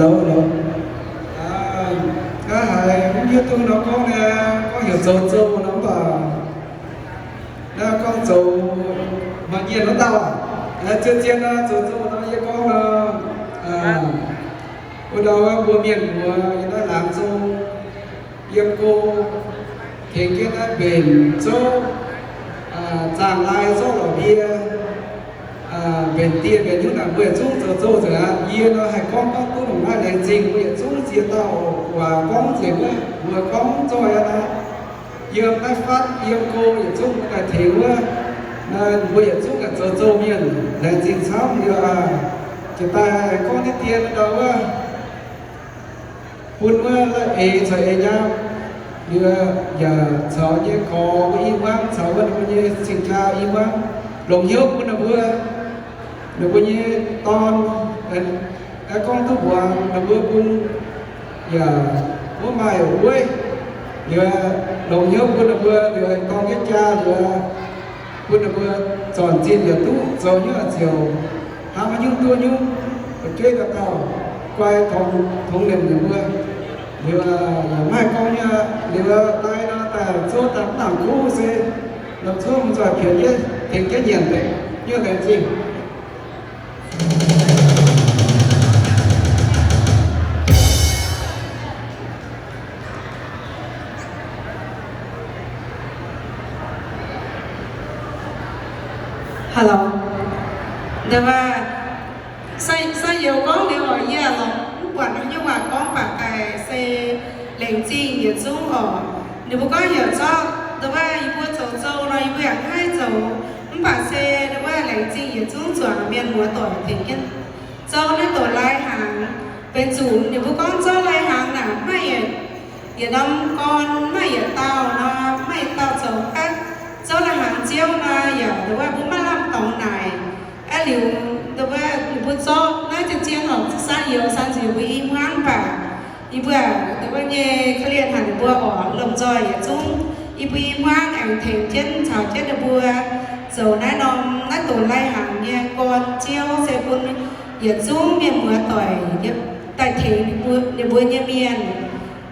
Nor, nor, aa, naaiv haiz mv hiuv duqv nor gorngv naaiv, gorngv heuc zoux zouh nor mv baac naaiv gorngv zoux maaih mienh wuov dauh aac, zien-zien nor zoux zouh nor yie gorngv nor, aa, wuov dauh mbuo mienh muoz yiem naaiv laangz zong yiem go tengx jienv naaiv mbenc zouv, aa, zaangh lai zorqv lorqc ndie, aa, mbenc dieh mbenc nyungc naaic mbuo yietc zungv zoux zouh nzengc aqv. Yie nor haih gorngv gorngv duqv longc naaiv laengz zingh mbuo yietc zungv ziex dauh waac gorngv nzengc wuov, mbuo gorngv mv zoih aqv. Yiem naaiv fatv yiem go yietc zungv mbuo daaih tengx wuov, naaiv mbuo yietc zungv naaic zoux zouh mienh laengz zingh camv liuz aac, jiex daaih gorngv diqv dien ndau wuov, bun wuov la'eix caux eix nyaam liuz yaac caux nyei gorx mbuo i hmuangv caux wuov ninh mbuo nyei cing-jaa i hmuangv longc hnyouv bun ninh mbuo, ninh mbuo nyei dorn, aengx gorngv duqv mbuox ninh mbuo bun yaac mv maaih wuov, liuz longx hnyouv bun ninh mbuo, liuz dorng jienv jaa liuz, bun ninh mbuo zornc zinh yietc duqv zoux nyungc ziouc hnangv maiv nyungc duqv nyungc, fu'jueiv dauh dauh guai tongx, tongx nimc ninh mbuo. Liuz yaac mv haih gorngv nyei, liuz lai nor daaih zouv daaih mv nangc kuv se lomh nzoih mv nzoih piex jienv tengx jienv nyanc deix nyungc laengz zingh. Hello. Ndau wuov, sai, sai youz gorngv liuz oc, yie lorz mv buatc haaix nyungc waac gorngv baac daaih se laengz zingh yietc zungv oc. Ninh mbuo gorngv heuc zorqv ndau wuov yie mbuo zoux zouh nor, yie mbuo yaac mv haih zoux, mv baac se ndau wuov laengz zingh yietc zungv zuangx mienh muoz doic tengx jienv zouv naaiv doqc lai-hnaangx. Benx zuqc ninh mbuo gorngv zouv lai-hnaangx naaic maaih yietc, yietc norm gorn maaih yietc dauh nor, maaih yietc dauh zoux gaav zouv lai-hnaangx ziouv nor, yaac ndau wuov mbuo maiv lamh dorngx naaic. Aqv liuz ndau wuov ninh mbuo zorqv naaiv zien-zien horpc san youz san nziex mbuo i hmuangv baac yie mbuo ndau wuov nyei korv-lienh haic ninh mbuo oc, lomh nzoih yietc zungv yie mbuo i hmuangv aengx tengx jienv caux jienv ninh mbuo zoux naaiv norm naaiv doqc lai-hnaangx nyei gorn ziouv se bun yietc zungv mienh muoz doic daaih tengx ninh mbuo nyei mienh.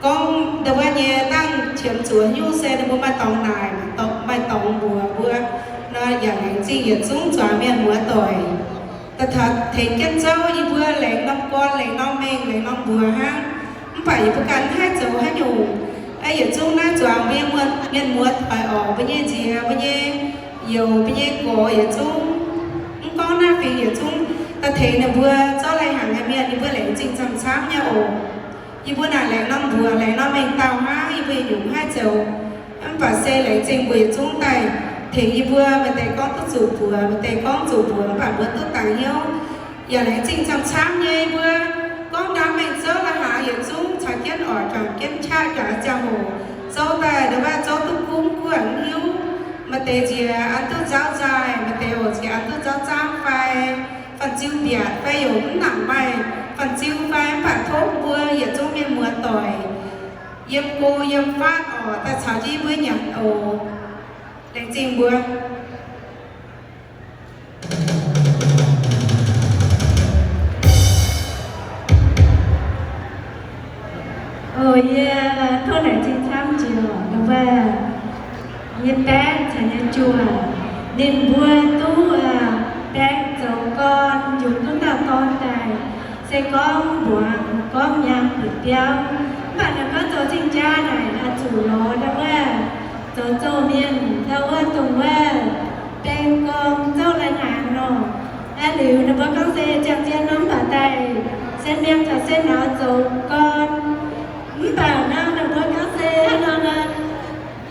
Gorngv ndau wuov nyei dangh qiemx zuqc nyungc se ninh mbuo maaih dorngx naaic, maaih dorngx mbuox mbuo nor, yaac laengz zingh yietc zungv zuangx mienh muoz doic. Daaih tengx jienv zouv yie mbuo laengz norm gorn, laengz norm mengh, laengz norm mbuox hnangv. Mv baac yie mbuo ganh haih zoux haaix nyungc, aeqv, yietc zungv naaiv zuangx mbuo nyei mienh muoz doic oc, mbuo nyei nziez, mbuo nyei youz, mbuo nyei gorx yietc zungv, mv gorngv naaiv fingx yietc zungv, daaih tengx ninh mbuo zouv lai-hnaangx nyei mienh, ninh mbuo laengz zingh camv-camv nyei oc. Yie mbuo naaic laengz norm mbuox, laengz norm mengh dauh hnangv, yie mbuo yietc nyungc haih zoux. Mv baac se laengz zingh mbuo yietc zungv daaih tengx yie mbuo, maaih deix gorngv duqv zuqc mbuox, maaih deix gorngv zuqc mbuox, mv baac mbuo duqv dangx hnyouv. Yaac laengz zingh camv-camv nyei mbuo gorngv ndaamv mengh zouv lai-hnaangx yietc zungv caux jienv oix juangc jienv qaqv juangc ziangh hoc zouv daaih, ndau wuov zouv duqv gunv guoqv hiuv. Maaih deix nziex an duqv nzauv nzaaih, maaih deix oc nziex an duqv nzauv zaamv fai fan-ziu mbiaatc fai yaac mv nangc maaih fan-ziu fai, mv baac tov mbuo yietc zungv mienh muoz doic yiem go yiem fatv oc daaih caux jienv mbuo nyanc oc. Laengz zingh mbuo. Oc, yie tov laengz zingh camv jiex oc, ndau wuov yie baeqv caux yie juoh, ninh mbuo duqv baeng zoux gorn, yungz duqv dauh dorn daaih. Se gorngv mbuox gorngv nyaam buoz-biauv, mv baac ninh gorngv zoux zingh jaa naaic oix zuqc lorz ndau wuov zoux zouh mienh, ndau wuov dongh wuov baeng gorn zouv lai-hnaangx nor. Aeqv, liuz ninh mbuo gorngv se ziangh zien nor mv baac daaih se mienh caux se nauz zoux gorn. Mv baac nor ninh mbuo gorngv se haaix nor nor,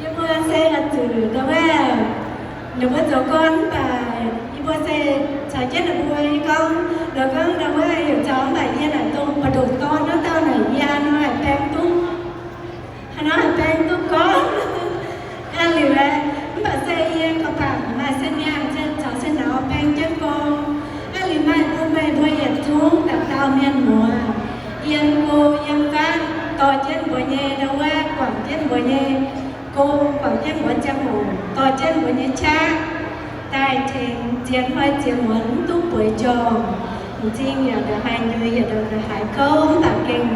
yie mbuo se oix zuqc ndau wuov ninh mbuo zoux gorn mv baac yie mbuo se caux jienv ninh mbuo gorngv, ninh gorngv ndau wuov heuc zaux mv baac yie naaic dongh ba'ndoqc dorn wuov dauh naaic yie haaix nor haih baeng duqv, haaix nor haih baeng duqv gorn. Aa liuz, mv baac se yie gauh bangc maaih se mienh caux se nauz baeng jienv gorn. Aa liuz maaih bun meih mbuo yietc zungv dauh dauh mienh muoz yiem go yiem fatv dorh jienv mbuo nyei ndau wuov, guangc jienv mbuo nyei gong, guangc jienv mbuo ziangh hoc, dorh jienv mbuo nyei qaqv daaih tengx ziex hnoi ziex muonz mv duqv bueix jorngh. M'zing yaac ndongc haaix nyei, yaac ndongc haaix kouv, mv baac gengh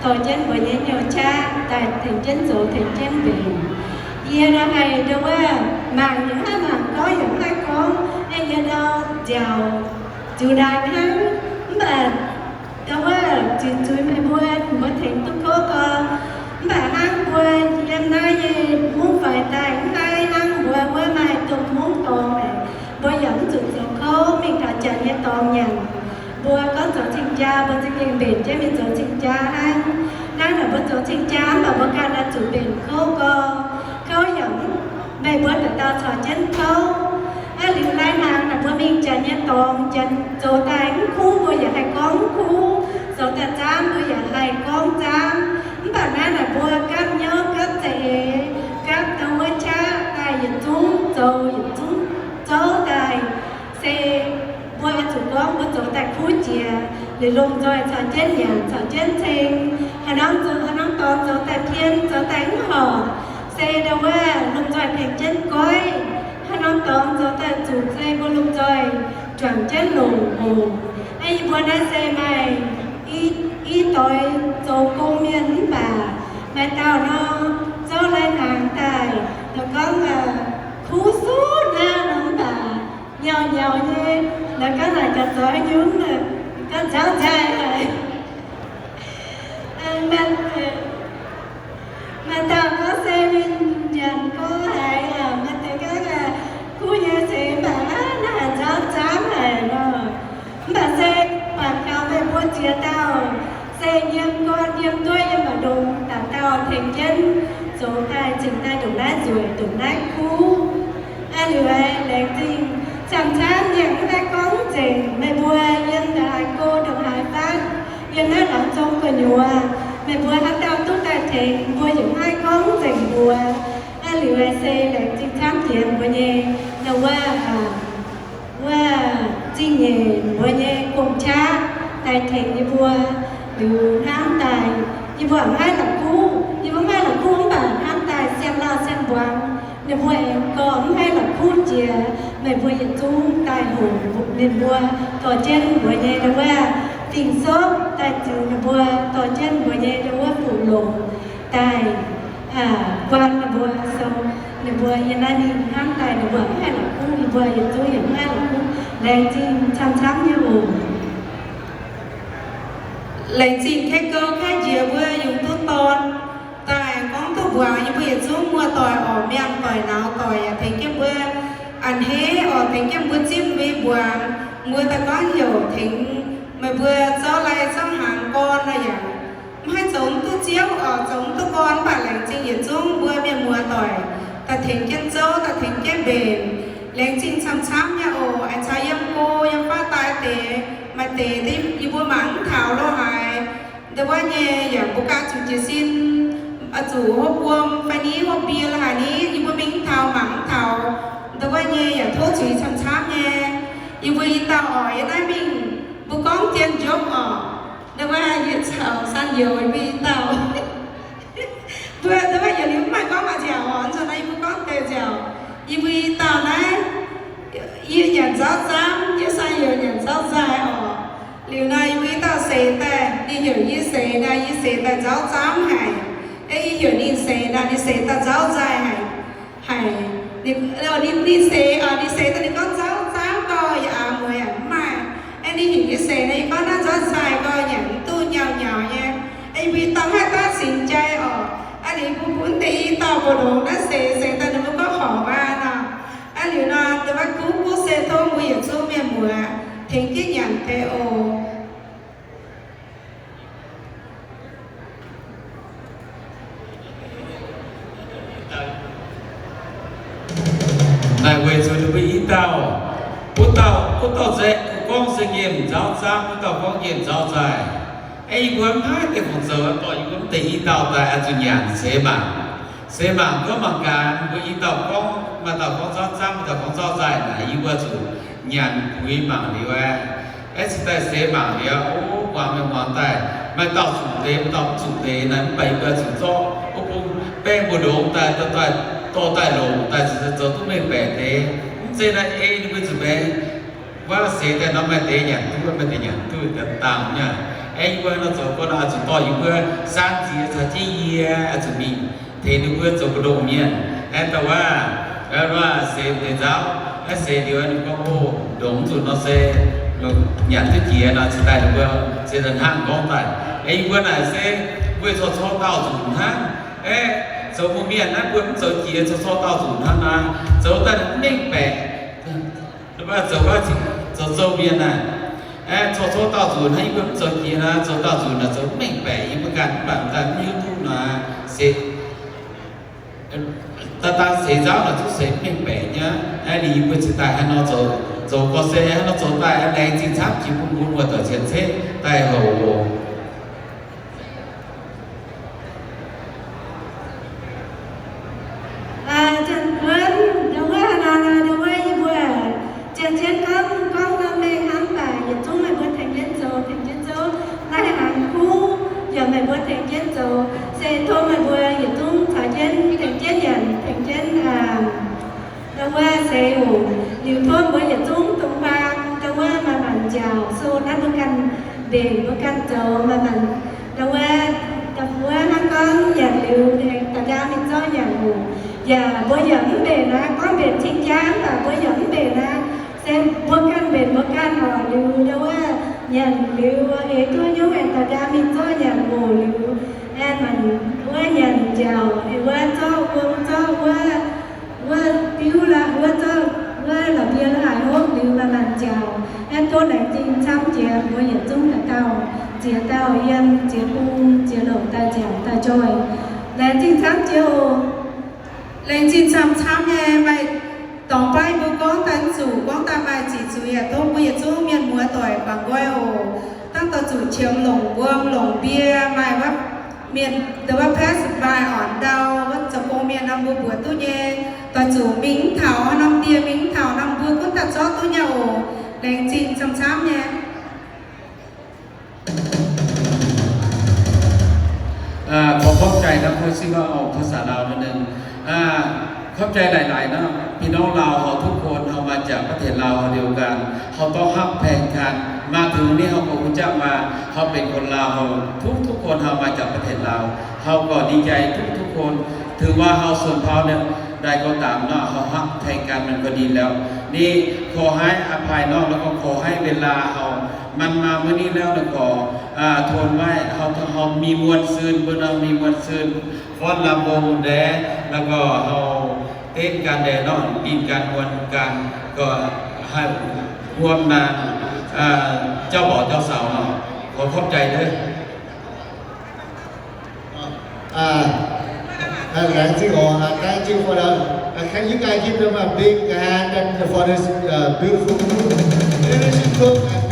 dorh jienv mbuo nyei hnyouv qaqv daaih tengx jienv zoux, tengx jienv mbenc. Yie ndongc haaix ndongc wuov mangc yaac mv haih mangc, gorngv yaac mv haih gorngv, aengx yie ndau nziaauc ziux ndaaih hnangv. Mv baac ndau wuov zuiz-zuiz meih mbuo, mbuo tengx duqv kouv gorx. Mv baac hnangv mbuo yiem naaiv nyei mungv faix daaih mv haih hnangv mbuo wuov maaih domh mungv dorngx naaic, mbuo yaac mv zuqc zoux kouv mingh taux janx nyei dorngx nyanc. Mbuo gorngv zoux cing-jaa, mbuo za'gengh mbenc jienv mingh zoux cing-jaa hnangv. Hnangv naaic mbuo zoux cing-jaa mv baac mbuo ganh oix zuqc mbenc kouv gorx. Kouv yaac mv, meih mbuo dauh dauh caux jienv kouv. Aa, liuz lai-hnaangx naaic mbuo mingh janx nyei dorngx, janx zoux daaih mv kuv mbuo yaac haih gorngv mv kuv, zoux daaih zaamv mbuo yaac haih gorngv zaamv. Mv baac naaiv naaic mbuo gapv hnyouv gapv za'eix, gapv ndau wuov qaqv daaih yietc zungv zoux yietc zungv zouv daaih, se mbuo oix zuqc gorngv mbuo zoux daaih kuv jiex, liuz lomh nzoih caux jienv nyanc caux jienv ceng. Haaix norm zoux, haaix norm dorngx zoux daaih pien, zoux daaih mv horpc, se ndau wuov lomh nzoih tengx jienv goiv. Haaix norm dorngx zoux daaih zuqc, se mbuo lomh nzoih juangc jienv longc oc. Aa, yie mbuo naaiv se maaih i, i doix zoux gong mienh mv baac maaih dauh nor, zouv lai-hnaangx daaih, la'gorngv kuv suv naaiv nor mv baac nyauv nyauv nyei, la'gorngv naaic gaax zoux haaix nyungc, gorngv nzauv nzaaih haic. Maaih dauh gorngv se ninh nyanc gorx haic, maaih deix gorngv kuv nyei seix mv baac naaiv haic nzauv zaamv haic nor. Mv baac se buatc taux meih mbuo ziex dauh se yiem gorn yiem dueiv yiem mbu'ndongx dauh dauh tengx jienv zoux daaih cingx daaih ndongc naaiv nzueic ndongc naaiv kuv. Aa, liuz aeqv, laengz zingh camv-camv nyei, mv haih gorngv nzengc. Meih mbuo yiem ndongc haaix go ndongc haaix fatv, yiem naaiv laangz zong gu'nyuoz, meih mbuo haaix dauh duqv daaih tengx mbuo yaac mv haih gorngv nzengc mbuox. Aa, liuz aeqv, se laengz zingh camv jiex mbuo nyei ndau wuov, wuov zingh nyeic mbuo nyei gong-qaqv daaih tengx yie mbuo. Liuz hnamv daaih yie mbuo mv haih la'kuqv, yie mbuo mv haih la'kuqv mv baac hnamv daaih siang-lauh siang-mbuangz ninh mbuo aengx gorngv mv haih la'kuqv jiex, meih mbuo yietc zungv daaih hoqc ninh mbuo dorh jienv mbuo nyei ndau wuov fing-sopv daaih ziux ninh mbuo, dorh jienv mbuo nyei ndau wuov fuqv longc daaih guanh ninh mbuo, sou ninh mbuo yiem naaiv ninh hnamv daaih ninh mbuo mv haih la'kuqv, ninh mbuo yietc zungv yaac mv haih la'kuqv. Laengz zingh camv-camv nyei oc. Laengz zingh kaiv gouv kaiv njiec mbuo yungz duqv dorn daaih gorngv duqv mbuangz yie mbuo yietc zungv muoz-doic orqc, miangh doic, nauz doic yaac tengx jienv mbuo a'hneiv orqc, tengx jienv mbuo zipv mbuo nyei mbuangz. Mbuo daaih gorngv heuc tengx meih mbuo zouv lai zouv hnaangx gorn nor yaac mv haih zoux mv duqv ziouv orqc, zoux mv duqv gorn, mv baac laengz zingh yietc zungv mbuo mienh muoz-doic daaih tengx jienv zouv, daaih tengx jienv mbenc. Laengz zingh camv-camv nyei oc. Aengx caux yiem go yiem fatv daaih deix, maaih deix yie mbuo mangc mv taux lo haaix. Ndau wuov nyei yaac mbuo ganh zuqc jiez sin, zuqc hopv wuom fai ni hopv mbie lo haaix ni, yie mbuo mingh mv taux mangc mv taux. Ndau wuov nyei yaac tov zuiz camv-camv nyei. Yie mbuo i dauh orqc, yiem naaiv mingh mbuo gorngv dien njomv orqc. Ndau wuov yie caux San Youz yie mbuo i dauh. Mbuo ndau wuov yietc liuz mv maaih gorngv maaih nziaauc orqc, nzunc naaiv yie mbuo gorngv deix nziaauc. Yie mbuo i dauh naaiv, yie nyanc nzauv zaamv, yie San Youz nyanc nzauv nzaaih orqc. Liuz nor yie mbuo i dauh seix daaih, ninh heuc yie seix nor, yie seix daaih nzauv zaamv haic. Aeqv, yie heuc ninh seix nor, ninh seix daaih nzauv nzaaih haic. Haic, ninh, ninh seix, ninh seix daaih ninh gorngv nzauv zaamv gau, yaac aav mueiz yaac mv maaih. Aeqv, ninh heuc yie seix nor, yie gorngv naaiv nzauv nzaaih gau, nyanc mv duqv nyauv nyauv nyei. Aeqv, yie mbuo i dauh mv haih daav cingx jai orqc. Aeqv, liuz mbuo bun deix i dauh mbu'ndongx naaiv seix, seix daaih ninh mbuo gorngv horpc maah nor. Aeqv, liuz nor, da'faanh kuv kuv se tov mbuo yietc zungv mienh muoz tengx jienv nyanc deix oc. Naaic weic zuqc ninh mbuo i dauh, wuov dauh, wuov dauh nzengc gorngv se nqemh nzauv zaamv, wuov dauh gorngv nqemh nzauv nzaaih. Aeqv, yie mbuo mv haih deix fungc zoux, dorh yie mbuo mv deix i dauh daaih oix zuqc nyanc seix mangc. Seix mangc gorngv mangc gaax, ninh mbuo i dauh gorngv, maaih dauh gorngv nzauv zaamv, maaih dauh gorngv nzauv nzaaih naaic, yie mbuo zuqc nyanc puix mangc liuz aeqv, aeqv, cingx daaih seix mangc liuz, o, muangx mingh muangx daaih, maaih dauh zuqc deix, maaih dauh mv zuqc deix naaic, mv baac yie mbuo zuqc zorqv wuov bung baeng mbu'ndongx daaih, dorh daaih longc daaih, zoux duqv mengh baeqc deix. Mv zeiz naaiv ei ninh mbuo zuqc baengx Wuov seix daaih nor maaih deix nyanc duqv, maaih deix nyanc duqv dangh nyei. Aeqv, yie mbuo nor zoux gorngv nor oix zuqc dorh yie mbuo saan ziex caux jienv yie oix zuqc mingh tengx ninh mbuo zoux mbu'ndongx mienh. Aeqv, da'wuov, wuov seix deix nzauv, aeqv, seix liuz ninh gorngv, o, ndongc mv nzunc nor se nyanc duqv jiex nor, cingx daaih ninh mbuo cingx daaih hnangv gorngv daaih. Aeqv, yie mbuo naaic se mbuo corc cor dauh nzunc hnangv. Aeqv, zoux mbuo mienh naaiv mbuo mv zoux jiex, corc cor dauh nzunc hnangv naaic, zoux daaih mv mengh baeqc. Zoux, zoux, zoux mienh naaic, aeqv, corc cor dauh nzunc hnangv, yie mbuo mv zoux jiex naaic, zoux dauh nzunc naaic zoux mv mengh baeqc, yie mbuo ganh mv baac daaih mv hiuv duqv naaic, se daaih daaih seix nzauv naaic zungv seix mv mengh baeqc nyei. Aeqv, ninh yie mbuo cingx daaih haaix nor zoux, zoux gorx-seix haaix nor zoux daaih, aeqv, laengz zingh camv jiex bun mbuo muoz-doic cien-ceqv daaih hoc. Aa, janx-buonv, ndau wuov haaix nor, ndau wuov yie mbuo janx-jienv gorngv, gorngv norm mengh hnangv, mv baac yietc zungv meih mbuo tengx jienv zoux, tengx jienv zoux, naaiv haaix kuv yaac meih mbuo tengx jienv zoux, se tov meih mbuo yietc zungv caux jienv tengx jienv nyanc, tengx jienv, aa, ndau wuov seix oc. Liuz tov mbuo yietc zungv dongh huaang ndau wuov manc-manc nziaauc, so naaiv mbuo ganh mbenc mbuo ganh zoux manc-manc. Ndau wuov, ndau wuov hnangv gorngv nyanc liuz, da'nqaang mingh zorqv nyanc oc. Yaac mbuo yaac mv mbenc naaiv, gorngv mbenc cing jaa mv baac mbuo yaac mv mbenc naaiv, se mbuo ganh mbenc mbuo ganh oc. Liuz ndau wuov nyanc liuz, eix duqv nyungc aengx da'nqaang mingh zorqv nyanc oc. Liuz aengx manc wuov nyanc nziaauc, wuov zorqv wuom, zorqv wuov, wuov biuv la'wuov, zorqv wuov la'mbie la'haaix hopv liuz manc-manc nziaauc. Aengx tov laengz zingh camv jiex mbuo yietc zungv daaih dauh ziex dauh yiem ziex bung ziex longc daaih nziaauc daaih nzoih. Laengz zingh camv jiex oc. Laengz zingh camv-camv nyei, maaih dorngx baav mbuo gorngv daaih zuqc, gorngv daaih maaih ziqc zuiz yaac tov mbuo yietc zungv mienh muoz-doic bangc nqoi oc. Dangh dorh zuqc qiemx longc wuom longc mbie, maaih wuov mienh deix wuov pacifier orn ndau, wuov zoux gong mienh nor mbuo mbuox duqv nyei. Dorh zuqc mingh mv taux norm ndie, mingh mv taux norm mbuo gunv daaih zorqv duqv nyei oc. Laengz zingh camv-camv nyei. ขอขอบใจนะ พูดซิว่าออกภาษาลาวนิดนึง ขอบใจหลายๆ เนาะ พี่น้องลาวเฮาทุกคน เฮามาจากประเทศลาวเดียวกัน เฮาต้องฮักแพงกัน มาถึงวันนี้เฮาก็รู้จักว่าเฮาเป็นคนลาว เฮาทุกๆ คน เฮามาจากประเทศลาว เฮาก็ดีใจทุกๆ คน ถือว่าเฮาชนเผ่าเนี่ยใดก็ตามเนาะ เฮาฮักแพงกันมันก็ดีแล้ว นี่ขอให้อภัยเนาะ แล้วก็ขอให้เวลาเฮา มันมามื้อนี้แล้วนะ ขอ อ่า ทนไว้ เฮา เฮามีม่วนซื่น เบิ่งเฮามีม่วนซื่น ฟ้อนรำวงแด แล้วก็เฮาเต้นกันแดเนาะ ปิ้นกัน ม่วนกัน ก็ให้ร่วมงาน อ่า เจ้าบ่าวเจ้าสาวเนาะ ขอขอบใจเด้อ Uh, uh, หลายจริง or, uh, thank you for the, uh, can you guys give them a big hand and for this, uh, beautiful group? Finishing group and